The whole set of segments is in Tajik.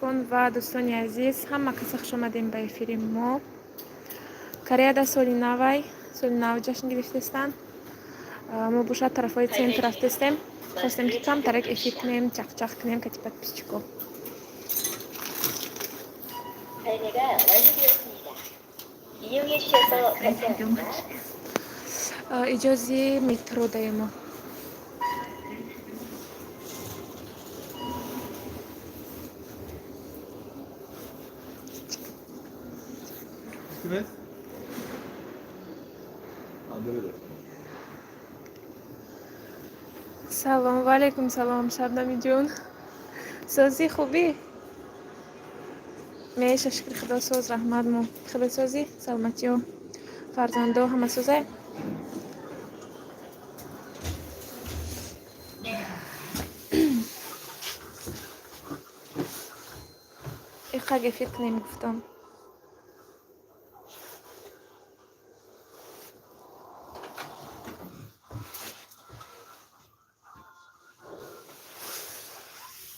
Ва дӯстони азиз, ҳама каса хушомадем ба эфири мо. Кореяда соли навай, соли нав ҷашн гирифтестанд. Мо бошад тарафҳои центр рафтестем. Хостем, ки камтарак эфир кунем, чақчақ кунем кати подписчико. 발매가 완료되었습니다. 이용해 주셔서 감사합니다. Иҷози метро даемо. Kime? Андре. Салом, ва алайкум салом, Шабнамиҷон. Созӣ, хубӣ? Меша, шукри Худо, соз, раҳмат мо. Худо созӣ, саломатиё, фарзандо ҳама созай? Иқак эфир кунем гуфтам.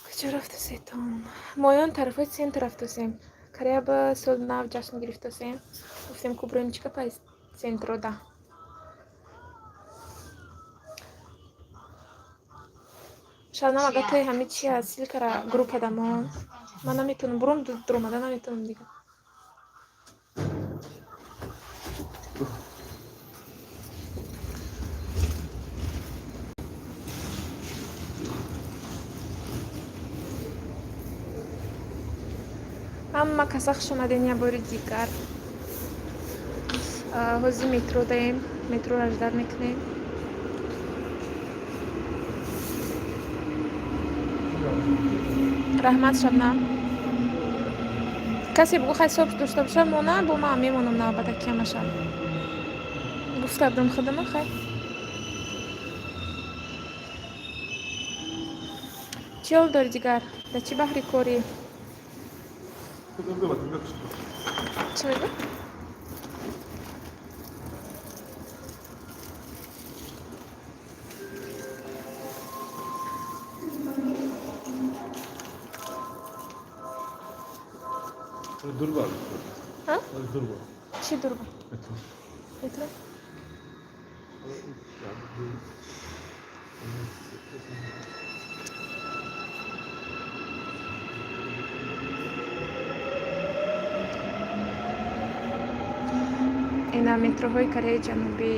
Куҷо рафтасетон? Моён тарафҳои центр рафтасем. Корея ба соли нав ҷашн гирифтасем. Гуфтем, ку броем, чӣ капай центрода. Шабнам, ага тои ҳами чи аст? Ссылкара группа дамон. Ман наметавонам, буром дуромада наметавонам дига. Ҳама каса хушомаден як бори дигар. Ҳозир метро даем, метроро ждать мекунем. Раҳмат, Шабнам. Касе бугӯ хай соб дошта боша, мона бо ман мемонам навбатаки ҳамаша. Гуфта будам худама хай. Чӣ ҳол дори дигар? Дар чӣ баҳри корӣ? Чӣ мегӯ? Durbar. А? Durbar. Чӣ дурба? Метро? Ина метроҳои Кореяи Ҷанубӣ.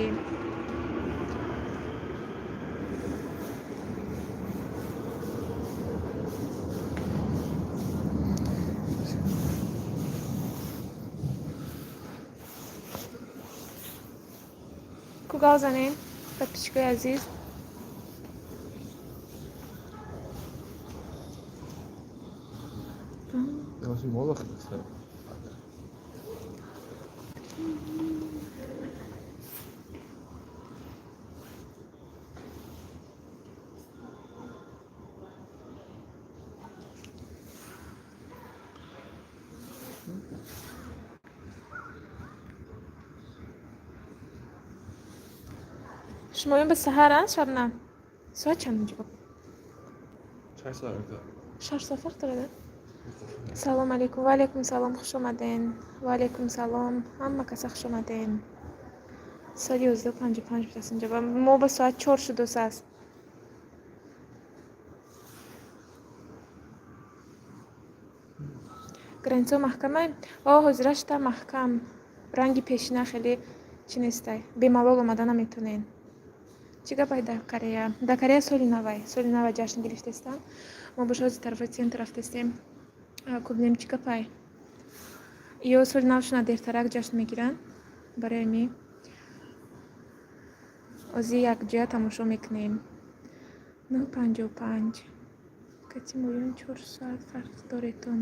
Ку гав занем, подписчикои азиз? Yavaş mola kırdık. Шумоён ба саҳаранд, Шабнам? Соат чанд инҷо? 6 соат. 6 соат фарқ дорад? Салом алейкум. Ва алейкум салом, хуш омаден. Ва алейкум салом. Ҳама каса хуш омаден. Соати 11:55 будааст инҷо. Ва мо ба соат 4 шудос аст. Границао маҳкамай? О, ҳозира шуда маҳкам. Ранги пешина хеле чӣ нестай. Бемалол омада наметонен. Чӣ гапай дар Корея? Дар Корея соли навай. Соли нава ҷашн гирифтестанд. Мо боша ҳозир тарафҳои центр рафтестем. Ку бинем, чӣ гапай. Ё соли навшона дертарак ҷашн мегиранд. Барои ми ҳозир якҷоя тамошо мекунем. 9:55. Кати моён 4 соат фарқ доретон.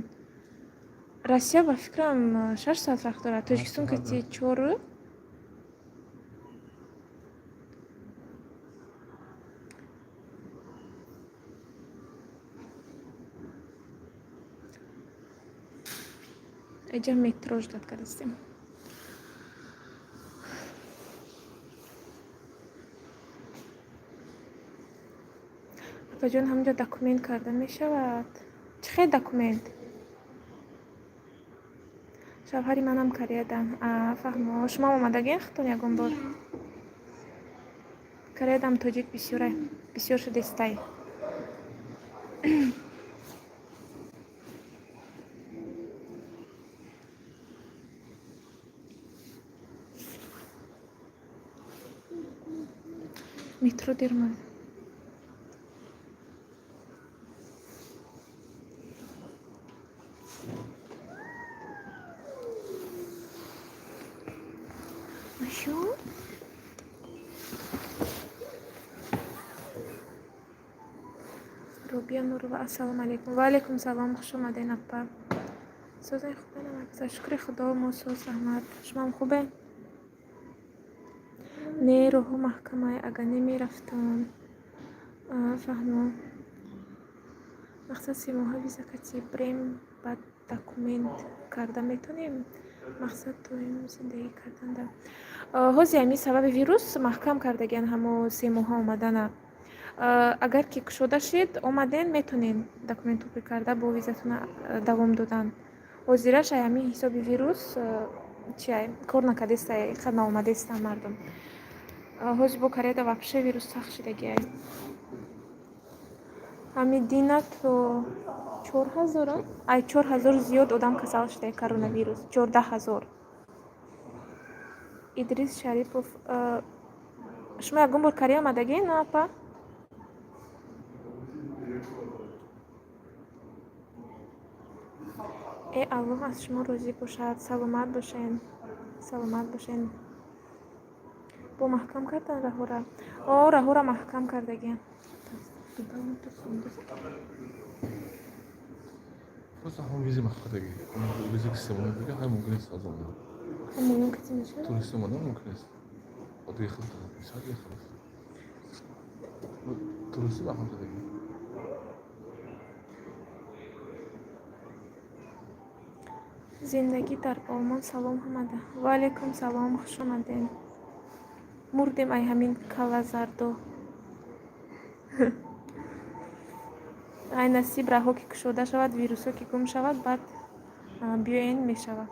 Россия ба фикрам 6 соат фарқ дорад. Тоҷикистон кати чор. Эҷа метро ждать кардастем. Апаҷон, ҳамҷо документ карда мешавад? Чӣ хел документ? Шавҳари манам Кореяда. Фаҳмо. Шумоам омадагин худтон ягон бор? Кореядам тоҷик бисёра, бисёр шудестай. Метро дер омад. Машу? Рубия Нурова, ассалому алайкум. Ва алайкум салом, хуш омаден, апа. Созен, хубен? Шукри Худо, мо соз, раҳмат. Шумоам хубен? Не, роҳҳо маҳкамай, агар не мерафтам. Фаҳмо. Мақсад, 3 моҳа виза кати брем, баъд документ карда метонем? Мақсад, доим зиндагӣ карданда. Ҳозир ҳамин сабаби вирус маҳкам кардагиан ҳамо 3 моҳа омадана. Агар ки кушода шид, омаден, метонен документ тупӣ карда, бо визатона давом додан. Ҳозираш ай ҳамин ҳисоби вирус чиай, кор накардестай, иқадр наомадестан мардум. Ҳозир бо Кореяда вообще вирус сахт шидагиай. Ҳамин дина то 4000, ай 4000 зиёд одам касал шудаи коронавирус, 14 000. Идрис Шарипов, шумо ягон бор Корея омадагӣ, на, апа? Э, Аллоҳ аз шумо розӣ бошад, саломат бошен, саломат бошен. Бо маҳкам кардан раҳора? О, раҳора маҳкам кардагиан. Просто ҳамон визи маҳкамаги. Визи ки 3 моҳа дига ҳай мумкин нест аз омадан. Ҳамоюн кати мешавад? Турист омадан мумкин нест. Дига хел мисол дига хел. Туристӣ маҳкам кардагӣ. Зиндагӣ дар Олмон, салом ҳамада. Ва алайкум салом, хуш омадем. Мурдем ай ҳамин калазардо. Ай насиб, раҳо ки кушода шавад, вирусҳо ки гум шавад, баъд биёен, мешавад.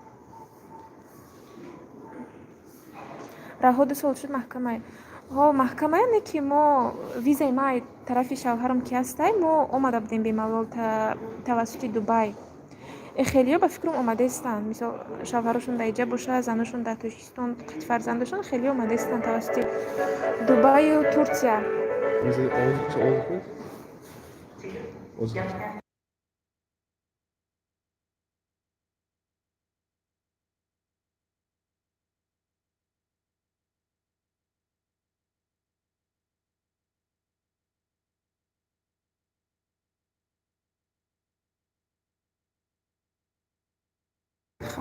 Раҳо 2 сол шуд маҳкамай. Ҳо, маҳкамая, не ки мо визаи ма тарафи шавҳарам ки ҳастай, мо омада будем бемалол тавассути Дубай. Хелиҳо ба фикрам омадаистанд, мисол, шавҳарошон дар иҷа боша, заношон дар Тоҷикистон, қати фарзандашон, хелиҳо омадаистанд тавассути Дубаю Турсия. Визи овоз овоз кунед? Овоз.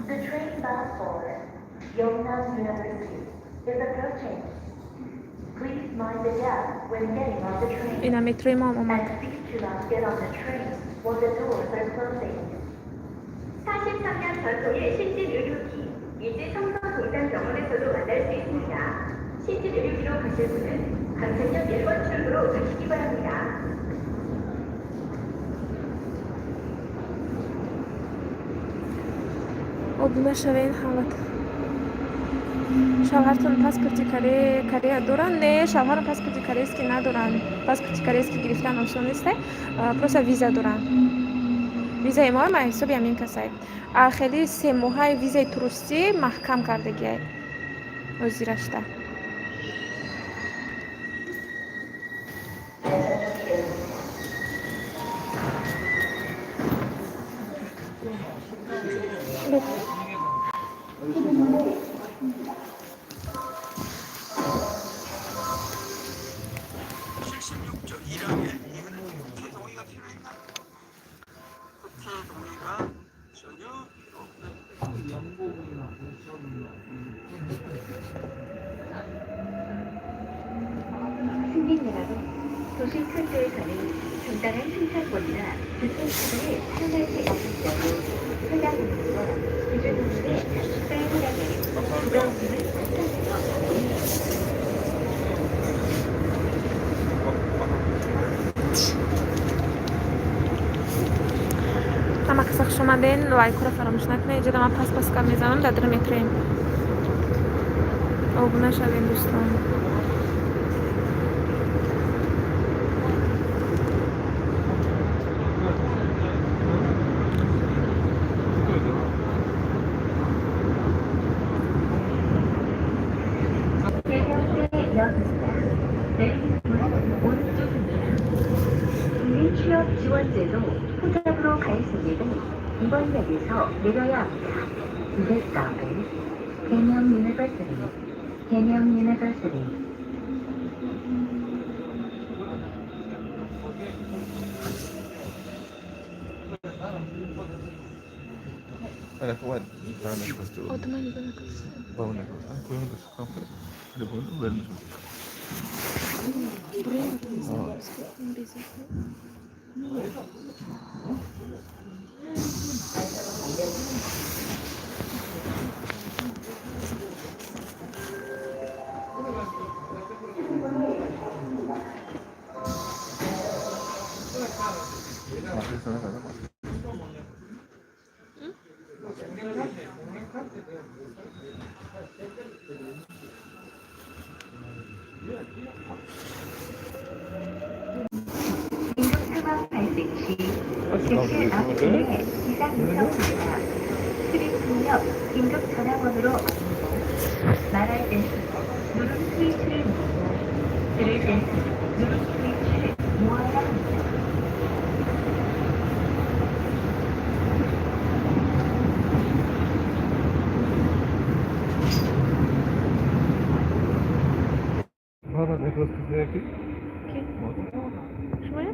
The train bound for Yeungnam University is approaching. Please mind the gap when getting on the train. Ина метрои моам омад. And please do not get on the train while the doors are closing. 43년 전통의 신진 의료기, 이제 성서공단병원에서도 만날 수 있습니다. 신진 의료기로 가실 분은 강산역 1번 출구로 가시기 바랍니다. Обуна шавен ҳамат. Шавҳартон паспорти Корея доранд? Не, шавҳарам паспорти корейский надоранд. Паспорти корейский гирифтан осон нестай, просто виза доранд. Визаи моам ҳисоби ҳамин касай. А хеле 3 моҳаи визаи туристӣ маҳкам кардагиай ҳозирашта. 76조 1항에 이거는 국회 동의가 필요했나? 국회 동의가 전혀 필요 없는 승객 여러분, 도시철도에서는 정당한 승차권이나 교통카드를 사용할 수 있는 경우 해당 운임과 기준 운임의 40배에 해당하는 부가 운임을 환산하여 Ҳама каса хуш омадед. Монден, лайкҳоро фаромӯш накунед. Иҷода ман пас пас гап мезанам, дар дара метроем. Обуна шавем, дӯстон. 계명대역입니다. 내리는 문은 오른쪽입니다. 국민 취업 지원제도 후잡으로 갈 승객은 이번 역에서 내려야 합니다. This stop is Keimyung University. Keimyung University. Одама нигоҳ накард. 긴급 상황 발생 시 객실 앞쪽에 비상구석입니다. 출입통역 긴급 전화번호로 말할 때는 누름 스위치를 누르고 들을 때는 누름 스위치를 모아야 합니다. Шумоя?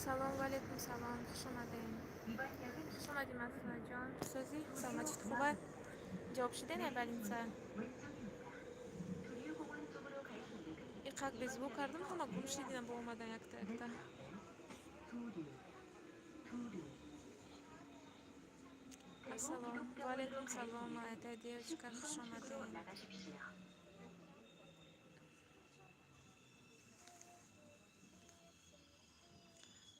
Салом, ваалейкум салом, хуш омадем. 이번 역은 Хуш омадӣ, Масудаҷон. Созӣ, саломатит хуба? Ҷавоб шуден ай больница? 왼쪽입니다. 두류공원 쪽으로 갈 승객은 Иқак безбук кардам, ҳама гум шидина бо омадан якта якта. 두류, 두류. Ассалом, ваалейкум салом, молодая девочка, хуш омадем. 나가십시오.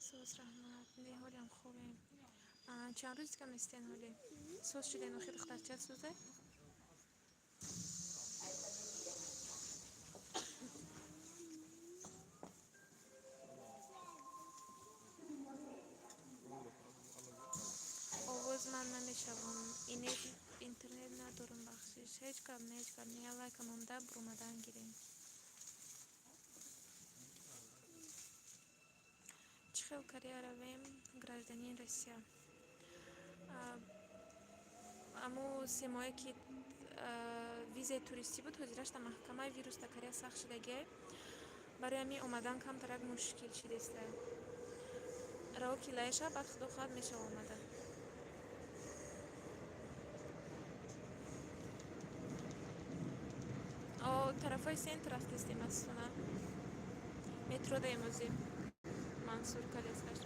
Соз, раҳмат. Не, ҳолиам хубем. Чанд рӯз дигар местен ҳолӣ? Соз шуден охи, духтарча сӯзе? Овоз ман намешавам. Интернет надорам, бахшиш. Ҳеҷ гап не, ҳеҷ гап не. Я лайка монда буромадан гирем. Чӣ хел Корея равем, гражданин Россия? Аму 3 моҳе ки визаи туристӣ буд, ҳозирашта маҳкамаи вирус дар Корея сахт шудагиай. Барои ҳамин омадан камтарак мушкил шидеста. Раво ки лайша, баъд худо хоҳад, мешава омада. О, тарафҳои центр рафтестем, Астона. Метро даем озӣ. Мансур калескаш.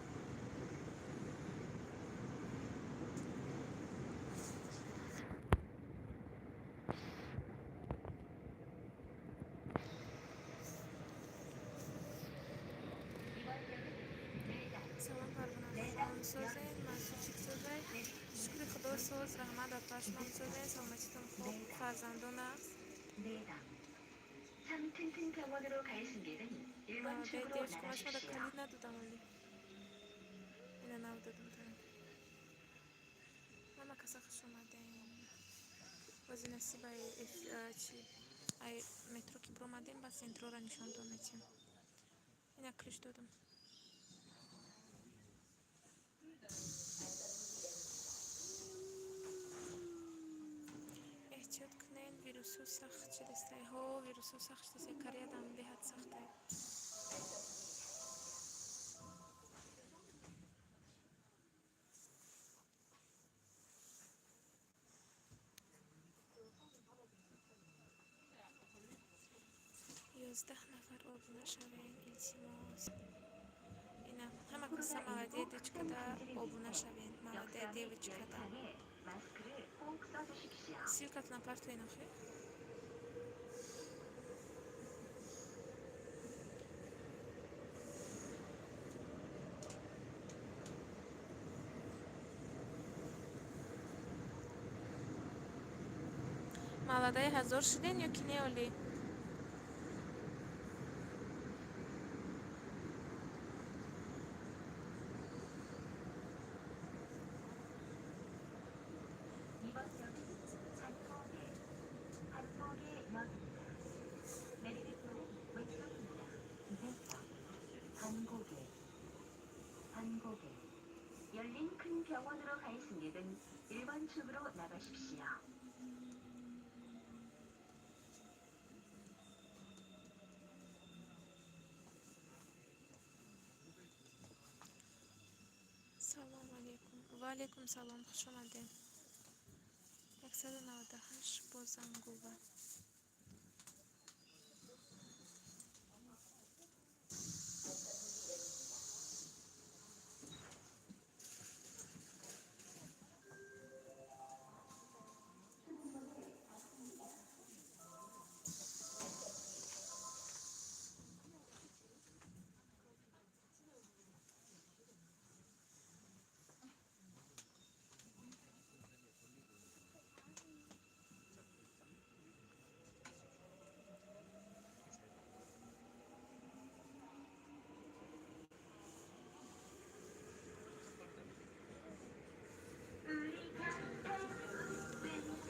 이번 역은 내당, Салом, Парвонахон. Созен, Мансурчик созай? Шукри худо, соз, раҳмат апа, шумом созен, саломатитон хуб, фарзандон аст? 내당. 참 튼튼 병원으로 갈 승객은 1번 Молодая 출구로 девочка, ман шумода 나가십시오. калид надодам оли. Ина нав додам та. Ҳама каса хуш омадем. Бози насибай чи ай метро ки биромадем, ба центрора нишонтон метиҳем. Ина ключ додам. Эҳтиёт кунед, вирусҳо сахт шудастай. Ҳо, вирусҳо сахт шудастай. Кореядам беҳад сахтай. 11 нафар обуна шавем, илтимос. Ина ҳама каса молодая девочкада обуна шавем. Молодая девочкада. 열차에 마스크를 꼭 써주십시오. Ссылкатона партоен охи. Молодая 1000 шуден ё ки не олӣ? 이번 역은 반포계, 반포계역입니다. 내리는 문은 왼쪽입니다. 내당, 반고개, 반고개. 열린 큰 병원으로 갈 승객은 1번 출구로 나가십시오. Салом алейкум. Ва алейкум салом, хуш омадед. 198 бозангува.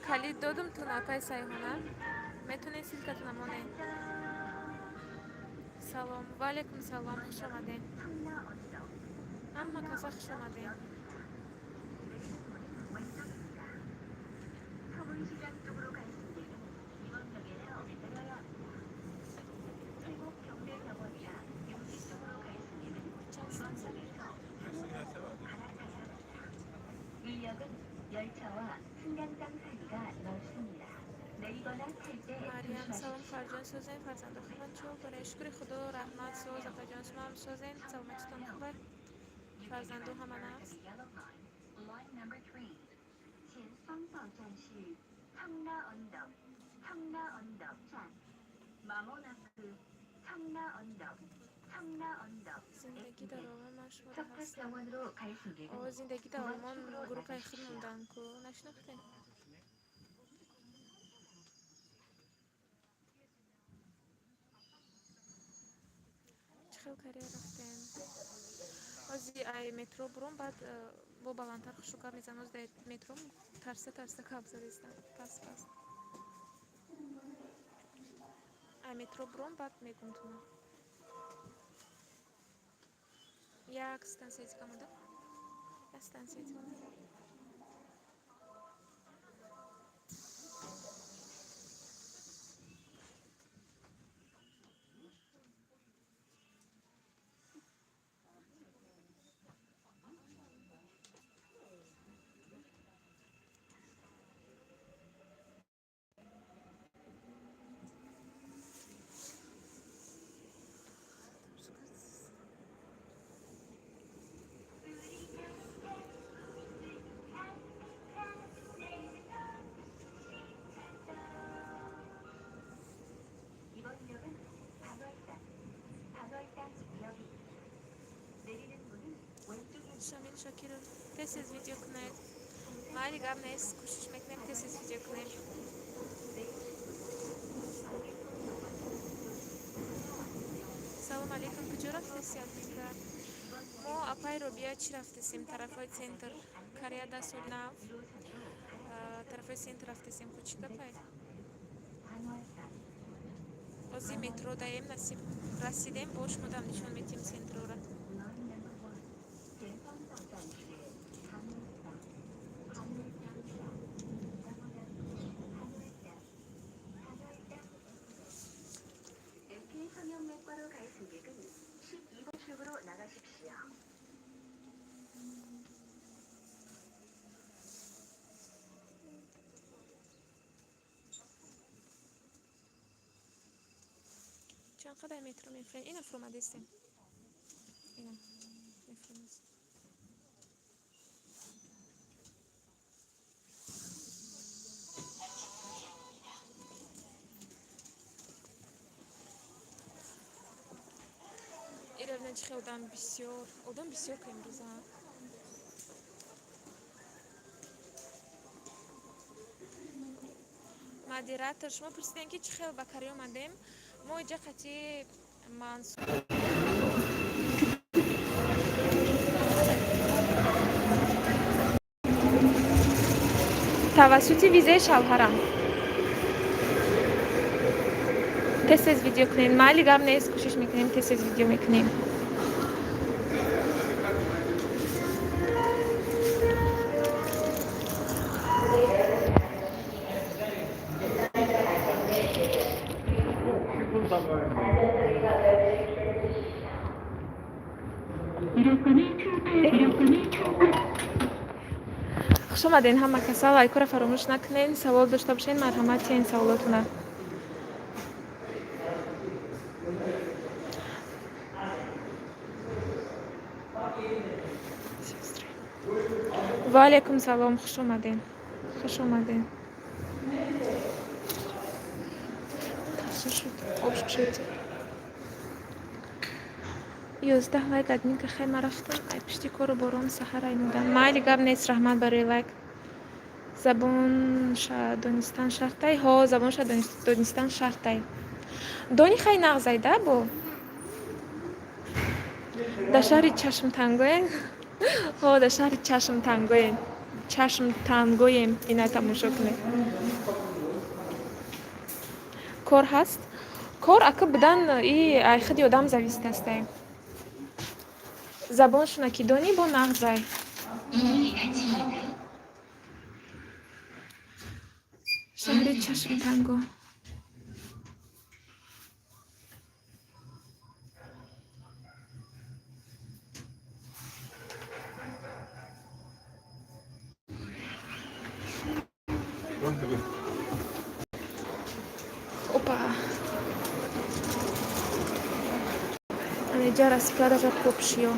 Калид додум тун, апай Сайҳона. Метонед ссылкатона монед. Салом. Ва алейкум салом, хуш омадед. 청라 언덕 Ҳама каса хуш омадед. 내리는 문은 왼쪽입니다. 서문시장 쪽으로 갈 승객은 이번 역에서 내려야 합니다. 칠곡 경대병원이나 용지 쪽으로 갈 승객은 이번 역에서 열차와 승강장 사이가 넓습니다. 내리거나 탈 때 Марьям, салом, 조심하십시오. хоҳарҷон, созен, фарзандо хубанд, чӣ ҳол доред? Шукри Худо, раҳмат, соз, апаҷон, шумоам созен, саломатитон хубай, You can фарзандо ҳама transfer нағз. to the yellow line, line number 3. 前方到站是청라 언덕, 청라 언덕站. まもなく 청라 언덕, 청라 언덕. Зиндагӣ дар олмон, ман шуморо ҳастам. 석탑병원으로 갈 승객은 О, зиндагӣ дар 9번 олмон, 출구로 гурӯҳаи худ 나가십시오. мондаанд ку, нашинохтем? Чӣ хел Корея рафтем? Ози ай метро буром, баъд бо баландтар хушу гап мезанам. Ози дар метро тарса тарса гап задистам, пас пас. Ай метро буром, баъд мегум туна. Як станция дига монда, як станция дига монда. 이번 역은 반월당, 반월당역입니다. 내리는 문은 왼쪽입니다. Шамил Шокиров, тез тез видео кунед. Майли, гап нест, кӯшиш мекунем, тез тез видео кунем. Салом алейкум, куҷо рафтеси, админка? Мо, апай Робия, чӣ рафтесем? Тарафҳои центр. Корея да соли нав тарафҳои центр рафтесем. Ку, чӣ гапай? Ози метро даем, насиб расидем, бош мудам нишон метиҳем центрора. Line number 1. 前方到站是반월당, 반월당역. まもなく 반월당, 반월당. LK 성형외과로 갈 승객은 12번 출구로 나가십시오. Чанд қадар метро мефурем? Ина фуромадистем, ина мефуромадистем. Ира бина, чӣ хел одам бисёр, одам бисёр ка имрӯза. Модератор, шумо пурсидем, ки чӣ хел ба Корея омадем. Мо иҷа қати Мансур тавассути визаи шавҳарам. Тез тез видео кунем. Майли, гап нест, кӯшиш мекунем, тез тез видео мекунем. Хуш омаден ҳама каса, лайкҳоро фаромӯш накунен. Савол дошта бошен, марҳамат, тиҳен саволотона. Сестры. Ва алайкум салом, хуш омаден, хуш омаден. Тафсир шуд, об шуд. 11 лайк, админка, хай, ма рафтам, ай пишти кору борон саҳар аймудам. Майли, гап нест, раҳмат барои лайк. Забонша донистан шартай? Ҳо, забонша донистан шартай. Дони хай нағзай да бо. Дар шаҳри Чашмтангоем? Ҳо, дар шаҳри Чашмтангоем, Чашмтангоем. Ина тамошо кунед. Кор ҳаст? Кор ака будан и ай худи одам зависит астай. Забоншуна ки донӣ, бо нағзай. 문이 닫힙니다. Шаҳри Чашмтанго. Инҷа распродажа копшиё.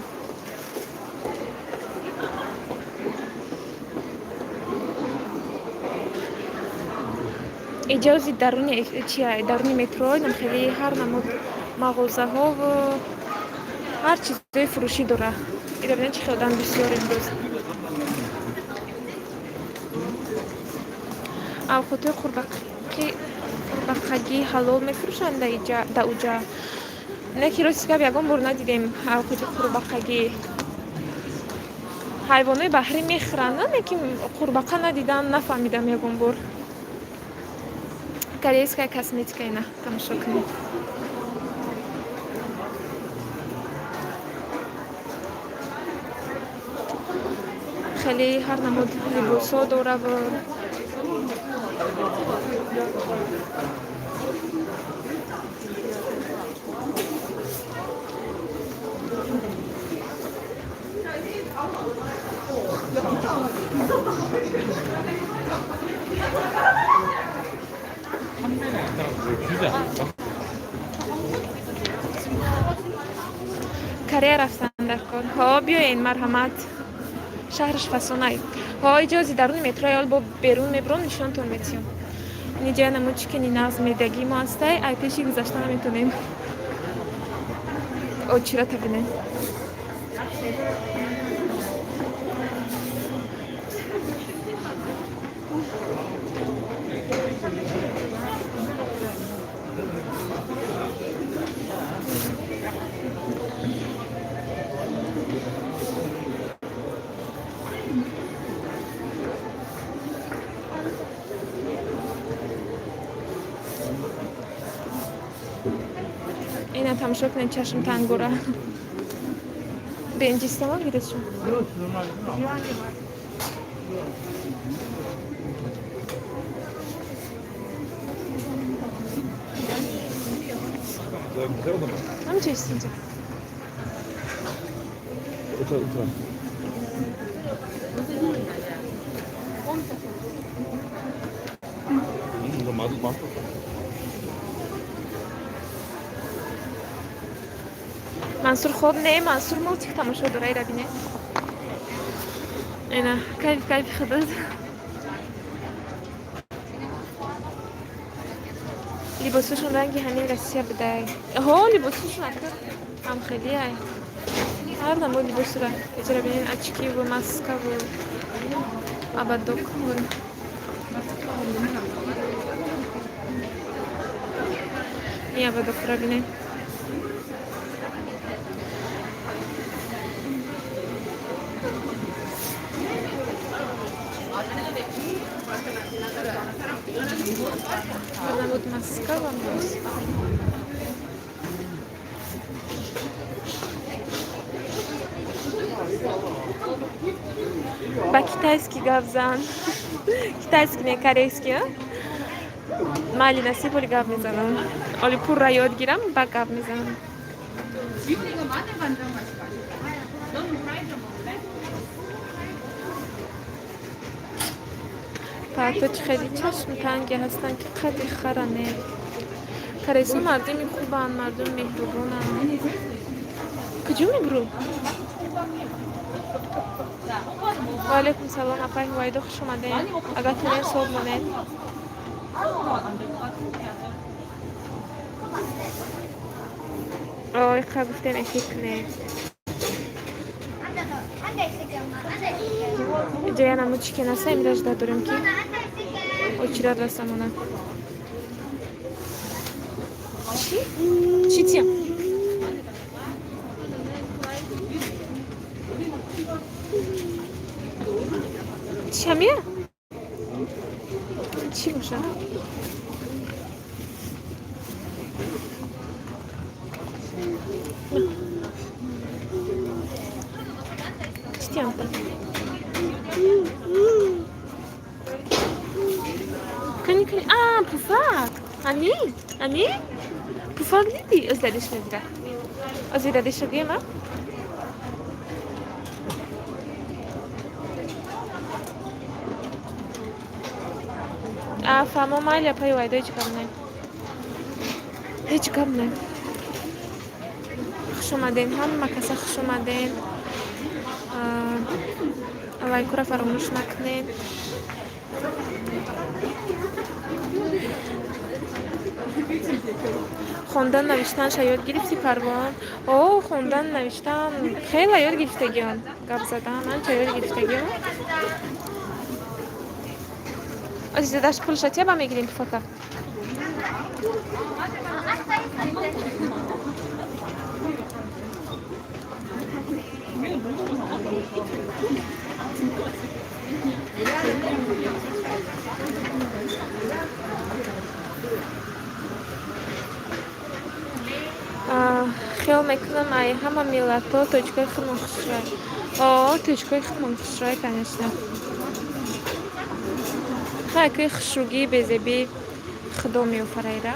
Иҷози даруни чия, даруни метро инам хеле ҳар намуд мағозаҳову ҳар чизҳои фурӯшӣ дора. Ира бинед, чӣ хел одам бисёр имрӯз. Авқотҳои қурбақагӣ ҳалол мефурӯшанд да уҷа? Не, ки рости гап, ягон бор надидем авқоти қурбақагӣ. Ҳайвонои баҳрӣ мехӯранд, лекин қурбақа надидам, нафаҳмидам ягон бор. Корейская косметика, ина тамошо кунед. Хеле ҳар намуд либосҳо дораву. Корея рафтан дар кор. Ҳо, биёен, марҳамат. Шаҳраш фасонай. Ҳо, иҷози даруни метрои ол бо берун мебуром, нишонтон метиҳам. Ниҷа намуд чикени нағз медагӣ мо ҳастай, ай пеши гузашта наметонем. Очирата бинем. Ина тамошо кунед, чашм тангура. Бенҷистамон гиред шумо. Ҳамча истинҷа. Утра, утра. 이거 맛, 맛. Мансур хоб не, Мансур мультик тамошо дора, ира бинед. Ина, кайф, кайфи худат. Либосушон ранги ҳамин Россия будай. Ҳо, либосушон ака ҳам хеле ай. Ҳар намуд либосура. Иҷра бинед, очкиву, маскаву, ободок. Ин ободокро бинед. Ҳар намуд маскавам боз. Ба китайский гап зан. Китайский не, корейский, а? Майли, насиб, оли гап мезанам. Оли пурра ёд гирам, ба гап мезанам. 이거 마늘 간장 맛이 맛있다. 너는 후라이드 먹을래? Паҳто чӣ хеле чашмтанге ҳастанд, ки қадри хара не. Корейсо мардуми хубанд, мардуми меҳрубонанд. Куҷо мебурӯ? Ва алайкум салом, апай Ҳувайдо, хуш омадем. Агар тонем, соб монед. 안될것 같은데 아직. Ой, қа гуфтем, эфир кунед. 앉아서 앉아 있을게 엄마. 앉아 있을게. Иҷоя намуд чӣ ки наса, имрӯз жда дорем, ки 엄마 앉아 있을게. очират расамона. Чӣ? Чӣ тиям? Чамия? Чӣ бошад? Чӣ тиямта? Кани, кани, а, пуфак. Ами? Ами? Пуфак дидӣ? Оз дадиш мегира. Ози дадиша гӯем, а? А, фаҳмо, майли, апаи Вайдо, ҳеҷ гап не. Ҳеҷ гап не. Хуш Хуш омаден, ҳама каса хуш омаден. Лайкура фаромӯш накунед. Хондан навиштанша ёд гирифтӣ, Парвон? О, хондан навиштан хеле ёд гирифтагиён, гап задан анча ёд гирифтагиён. Азиза, даш пулша тия, ба мегирем туфака. Хиёл мекунам, ай ҳама миллатҳо тоҷикои худмон хушрӯй. О, тоҷикои худмон хушрӯй, конечно. Ҳайкои хушрӯгии безебӣ худо меофараида.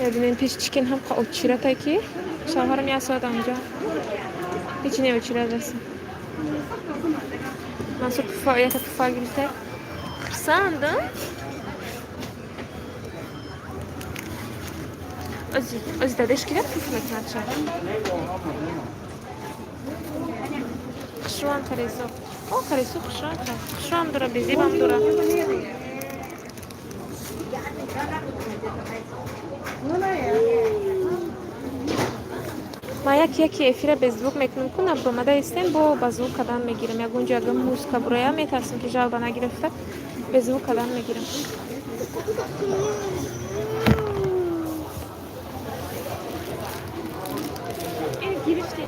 Ябинем, пеш чикен ҳам очиратай, ки шавҳарам як соат анҷо ҳеҷ не очират раста. Мансур туфа, якта туфа гирифта, хурсандам. Ози дадеш кира туф мекунад ша. Хушрӯам каресо. О, каресо хушрӯам, хушрӯам дора, безебам дора. Ман яки яки эфира беззвук мекунам, ку набромада истем, бо ба звук кадан мегирам. Ягон ҷо ягон музыка буроя, метарсам, ки жалоба нагирифта, беззвук кадан мегирам. Гирифти?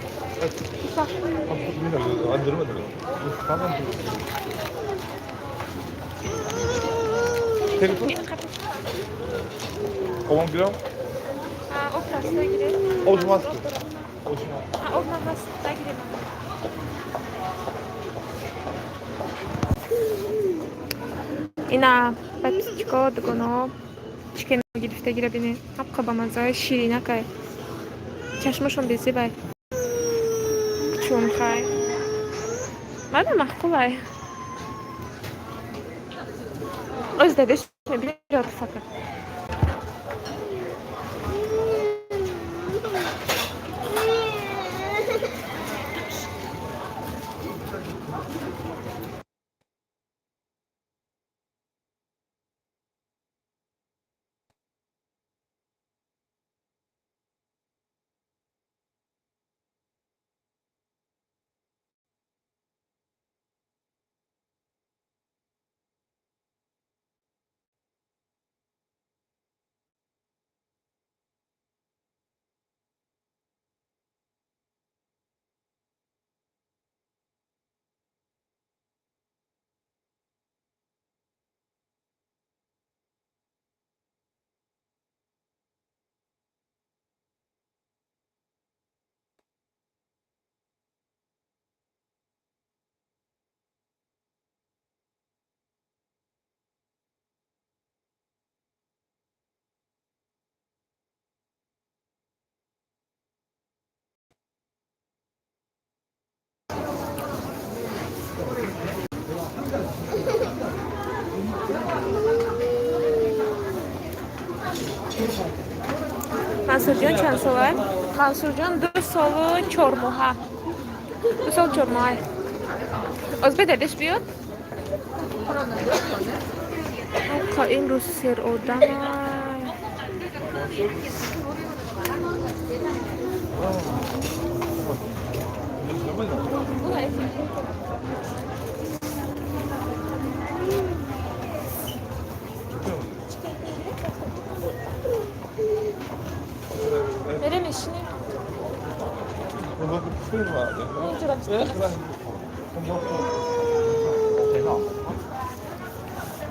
안 들으면 돼. 가만 들어. Обам гирам? Об раста гирем. Об шумо ҳаст? Об шумо. Об ман ҳаст, нагирем. Ина подписчико, дугоно, чикен гирифта гира, бинед. Ҳаққа ба маззаи ширинакай. Чашмашон безебай. Чунхай. Мада маъқулай. Оз дадеш мебинед фака. Мансурҷон чанд сола? Мансурҷон 2 солу 4 моҳа. 2 сол 4 моҳа. Озбе дадеш биёд. Ҳаққа, имрӯз сер одамай. Мерем, мешинем.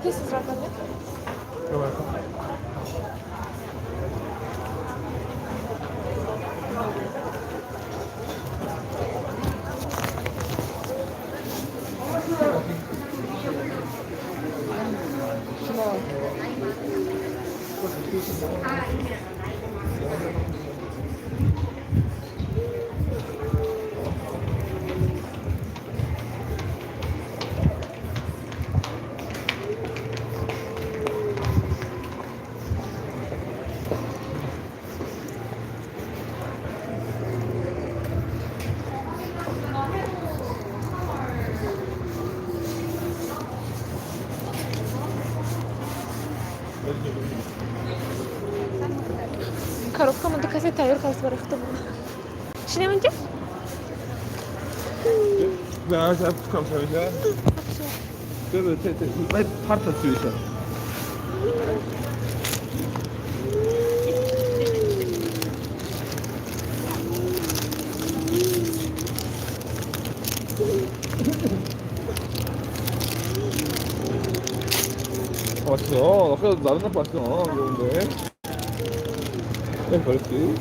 Тез раване. Коробка монда касе тайёр кард барои худо. Шинем инҷа? Да, 감사합니다. 빨리 파르타 쓰이셔. 왔어. 아까 나름 봤어. 그런데. 네, 그렇지.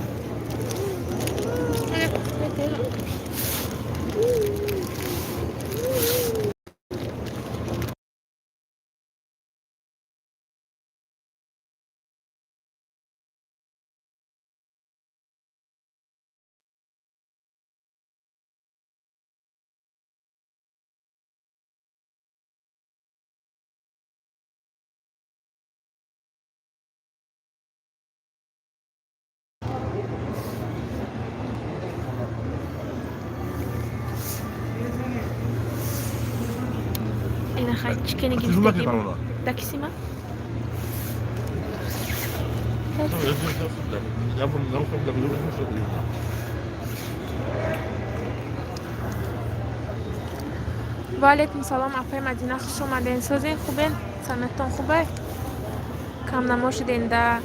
Инахай чикени гирифтагӣ да кисима. Ва алайкум салом, апаи Мадина, хуш омаден. Созен, хубен? Санатон хубай? Камнамо шуден да.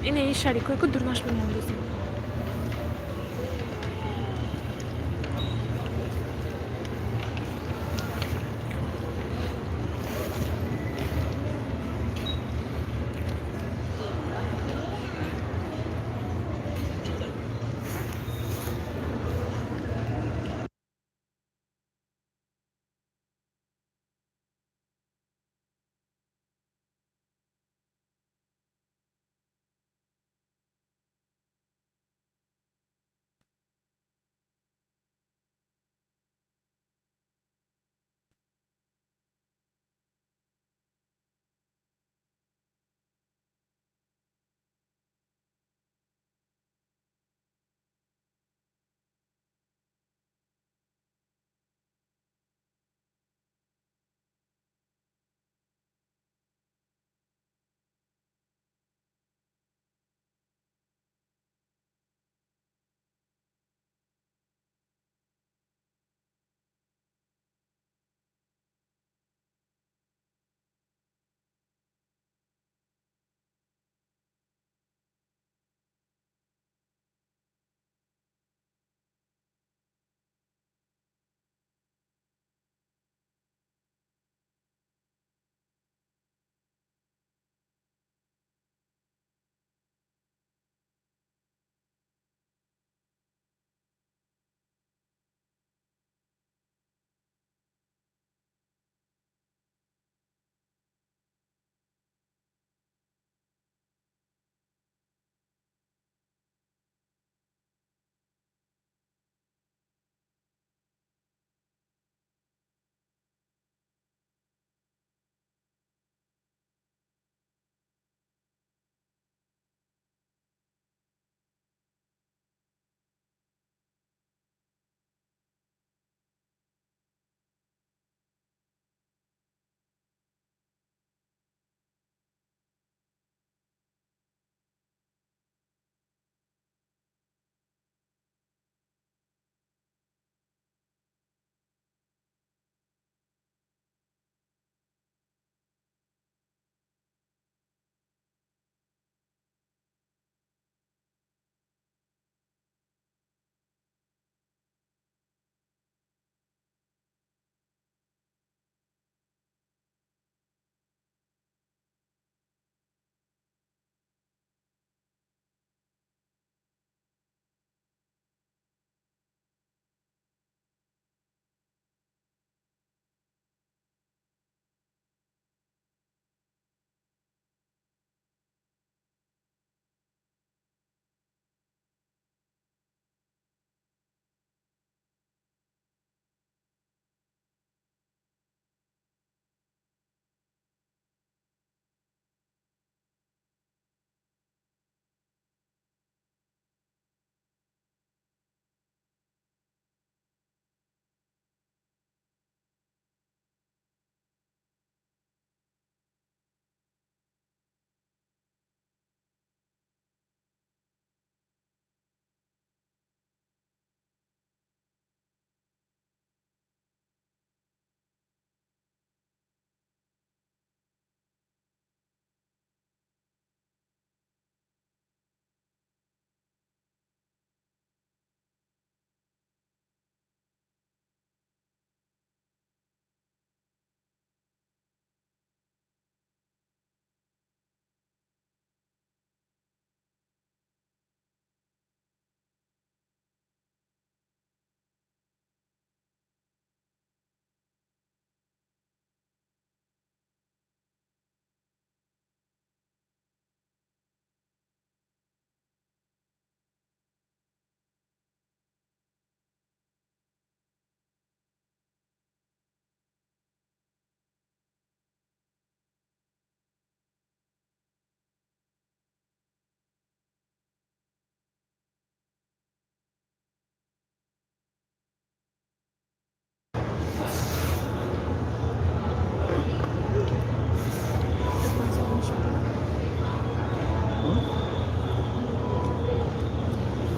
Ин шарикое ку дурнаш меандозем.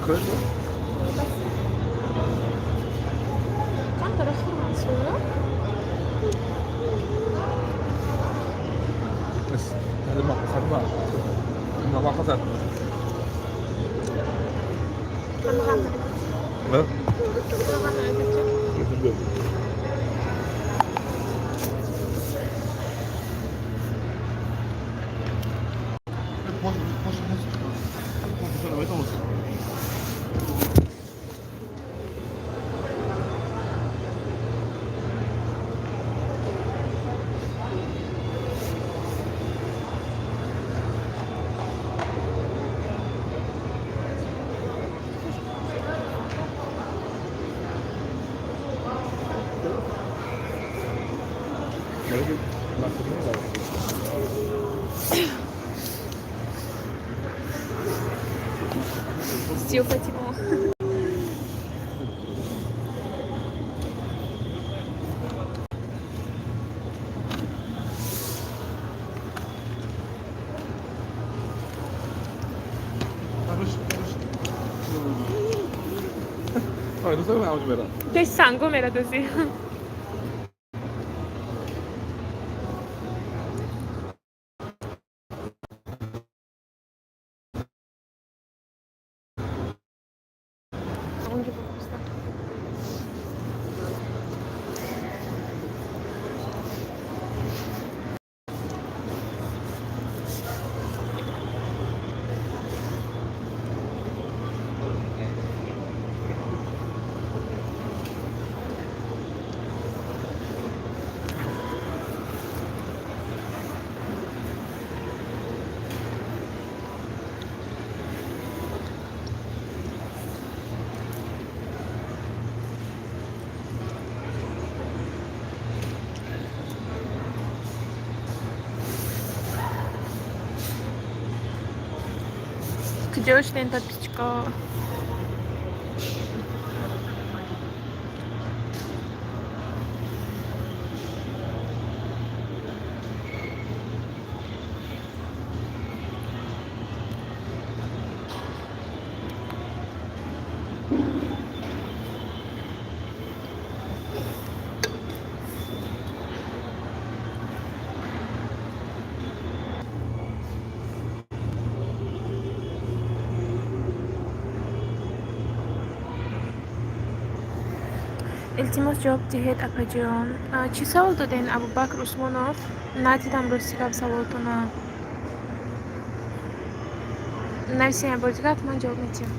그래? Камтара хурман. 마카사. 왜? Стил Фатима. Пеш санго мерадозӣ. Куҷо шудем, подписчико? Илтимос, ҷавоб диҳед, апаҷон. Чӣ савол доден, Абубакр Усмонов? Надидам, рости гап, саволтона. Нависем бори дигар, ҳатман ҷавоб медиҳам.